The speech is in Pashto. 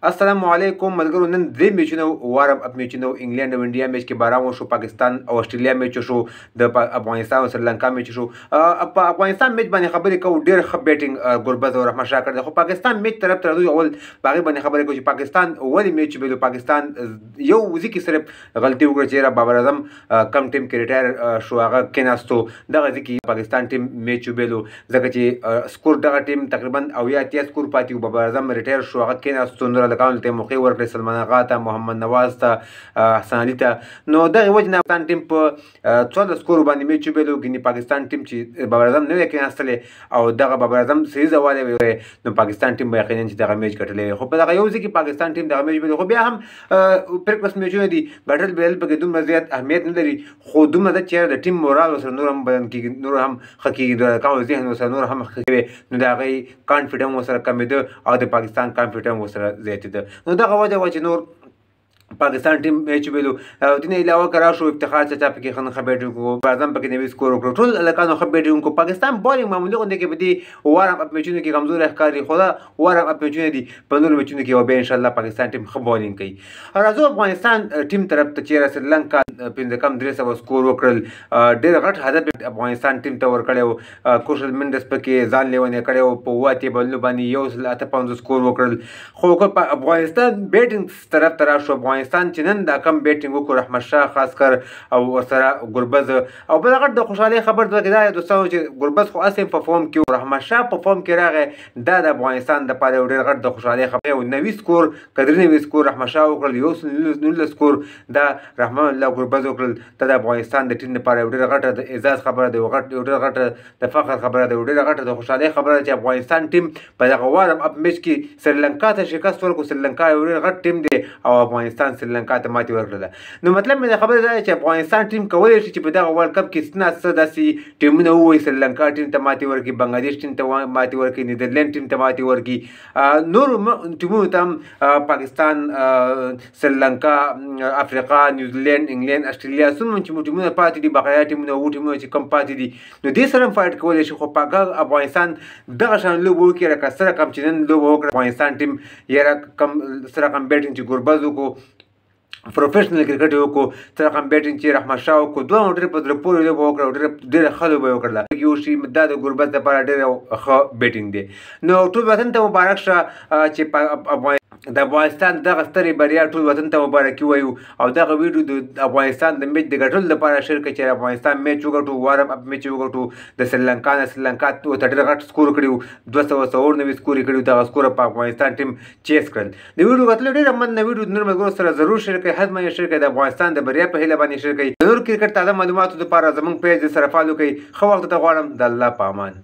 السلام علیکم ملګرو، نن درې میچونه وارم اپ میچونه، انګلند او انډیا میچ کې باران وشو، پاکستان او استرالیا میچ شو، د افغانستان او سریلانکا میچ شو. په افغانستان میچ باندې خبرې کوو، ډېر ښه بیټینګ ګربز او رحمت شاه کړی، خو پاکستان میچ طرف ته راځو. اول په هغې باندې خبرې کوو چې پاکستان ولې میچ وبایلو. پاکستان یو ځای کې صرف غلطي وکړه چې بابر اعظم کم ټیم کې ریټایر شو، هغه کېناستو، دغه ځای کې پاکستان ټیم میچ وبایلو، ځکه چې سکور دغه ټیم تقریبا 70 80 سکور پاتې و. بابر اعظم ریټایر شو، هغه کېناستو، نور هلکانو ته موقع ورکړې، سلمان اغا ته، محمد نواز ته، حسن علي ته. نو دغه وجې نه پاکستان ټیم په 14 سکور باندې میچ وبایلو. ګینې پاکستان ټیم چې بابر اعظم نه وی کېناستلی او دغه بابر اعظم سریزه والی وی، نو پاکستان ټیم به یقینا چې دغه میچ ګټلی وی. خو په دغه یو ځای کې پاکستان ټیم دغه میچ وبایلو. خو بیا هم پرکلس میچونه دي، ګټل بایلل پکې دومره زیات اهمیت نه لري، خو دومره ده چې د ټیم مورال ورسره نور هم بدن کېږي، نور هم ښه کېږي، د هلکانو ذهن ورسره نور هم ښه کېږي، نو د هغوی کانفیډنس ورسره کمېده او د پاکستان کانفیډنس ورسره زیاتېده. نو دغه وجه وه چې نور پاکستان ټیم میچ وبایلو. او دې نه علاوه که راشو، افتخار چاچا پکې ښه ښه بیټینګ وکړو، اعظم پکې 90 سکور وکړو، ټول هلکانو ښه بیټینګ وکړو. پاکستان بالینګ معمولي غوندې کې په دې وارم اپ میچونو کې کمزوری ښکاري، خو دا وارم اپ میچونه دي، په نورو میچونو کې او بیا انشاءالله پاکستان ټیم ښه بالینګ کوي. راځو افغانستان ټیم طرف ته چې سریلانکا 5 کم 300 سکور وکړل، ډېر غټ هدف افغانستان ټیم ته ورکړی و. کوشل منډس پکې ځان لیونی کړی و، په 87 بالونو باندې 158 سکور وکړل. خو که په افغانستان بیټینګ طرف ته راشو، افغانستان چې نن دا کم بیټینګ وکړو، رحمت شاه خاص کر او ورسره ګربز، او بل غټ د خوشحالۍ خبر ده دا دوستانو چې ګربز خو اصل په فارم کې، رحمت شاه په فارم کې راغی، دا د افغانستان د پاره یو ډېر غټ د خوشحالۍ خبر. یو 90 سکور که 93 سکور رحمت شاه وکړل، 119 سکور دا رحمان الله ګربز وکړل. دا د افغانستان د ټیم لپاره یو ډېر غټه د اعزاز خبره ده، یو ډېر غټه د فخر خبره ده، یو ډېره غټه د خوشحالۍ خبره ده چې افغانستان ټیم په دغه وارم اپ میچ کې سریلانکا ته شکست ورکړو. سریلانکا یو ډېر غټ ټیم دی او افغانستان سریلانکا ته ماتې ورکړله. نو مطلب مې د خبرې دا دی چې افغانستان ټیم کولی شي چې په دغه ورلډ کپ کې څه نا څه داسې ټیمونه ووایي، سریلانکا ټیم ته ماتې ورکړي، بنګلادیش ټیم ته ماتې ورکړي، نیدرلینډ ټیم ته ماتې ورکړي، نورو ټیمونو ته هم، پاکستان، سریلانکا، افریقا، نیوزیلینډ، انګلینډ، استرالیا، څومره چې ټیمونه پاتې دي، بقایا ټیمونه، اووه ټیمونه چې کم پاتې دي، نو دې سره هم فایټ کولی شي. خو پاکه افغانستان دغه شان لوبه وکړي لکه څه رقم چې نن لوبه وکړه افغانستان ټیم، یاره کم څه رقم بیټینګ چې ګربز وکړو، پروفیشنل کرکټ یې وکړو، څه رقم بیټینګ چې رحمت شاه وکړو، دواړو ډېر په زړه پورې لوبه وکړه او ډېره ښه لوبه یې وکړله. یو شي دا د ګربز لپاره ډېره ښه بیټینګ دی. نو ټول وطن ته مبارک شه چې د افغانستان دغه سترې بریا، ټول وطن ته مبارکي وایو. او دغه ویډیو د افغانستان د میچ د ګټلو لپاره شیر کړئ چې افغانستان میچ وګټو، وارم اپ میچ وګټو د سریلانکا نه. سریلانکا ورته ډېر غټ سکور کړي وو، 294 سکور یې کړي وو، دغه سکور په افغانستان ټیم چیس کړل. د ویډیو کتلو ډېره مننه. ویډیو د نورو ملګرو سره ضرور شیر کړئ، حتما یې شیر کړئ، د افغانستان د بریا په هیله باندې شیر کړئ. د نور کرکټ تازه معلوماتو لپاره زموږ پیج سره فالو کړئ. ښه وخت ته غواړم، د الله په امان.